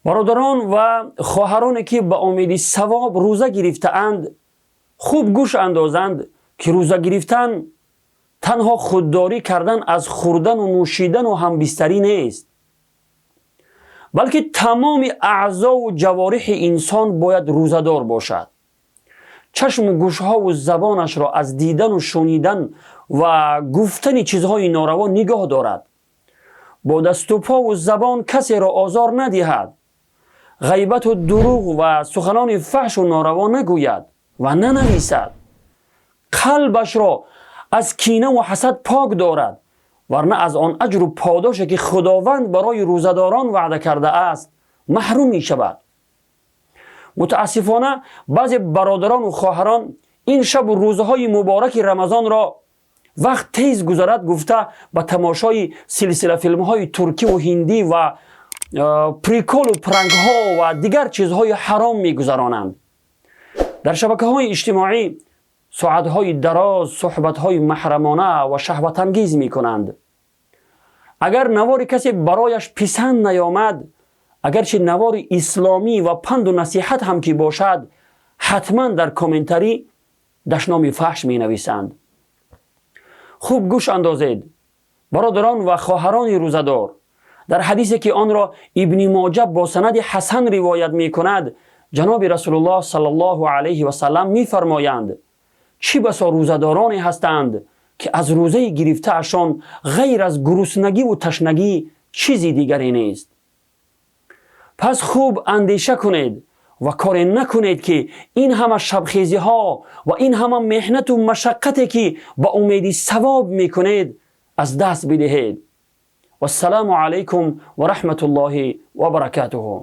Бародарон ва хоҳароне, ки ба умеди савоб рӯза гирифтаанд, хуб гӯш андозанд, ки рӯза гирифтан танҳо худдорӣ кардан аз хӯрдану нӯшидану ҳамбистарӣ нест, балки тамоми аъзову ҷавориҳи инсон бояд рӯзадор бошад. Чашму гӯшҳову забонашро аз дидану шунидан ва гуфтани чизҳои нораво нигоҳ дорад, бо дасту пову забон касеро озор надиҳад, ғайбату дурӯғ ва суханони фаҳшу нораво нагӯяд ва нанависад, қалбашро аз кинаву ҳасад пок дорад, варна аз он аҷру подоше, ки Худованд барои рӯзадорон ваъда кардааст, маҳрум мешавад. Мутаассифона, баъзе бародарону хоҳарон ин шабу рӯзҳои мубораки Рамазонро вақт тез гузарад гуфта, ба тамошои силсила филмҳои туркиву ҳиндӣ ва приколу пранкҳо ва дигар чизҳои ҳаром мегузаронанд. Дар шабакаҳои иҷтимоӣ соатҳои дароз суҳбатҳои маҳрамона ва шаҳватангез мекунанд. Агар навори касе барояш писанд наёмад, агарчи навори исломӣ ва панду насиҳат ҳам ки бошад, ҳатман дар комментарӣ дашноми фаҳш менависанд. Хуб гӯш андозед, бародарон ва хоҳарони рӯзадор. Дар ҳадисе, ки онро Ибни Моҷа бо санади ҳасан ривоят мекунад, ҷаноби Расулуллоҳ саллаллоҳу алайҳи васаллам мефармоянд: «Чӣ басо рӯзадороне ҳастанд, ки аз рӯзаи гирифтаашон ғайр аз гуруснагиву ташнагӣ чизи дигаре нест». Пас хуб андеша кунед ва коре накунед, ки ин ҳама шабхезиҳо ва ин ҳама меҳнату машаққате, ки ба умеди савоб мекунед, аз даст бидиҳед. Вассалому алайкум ва раҳматуллоҳи ва баракатуҳу.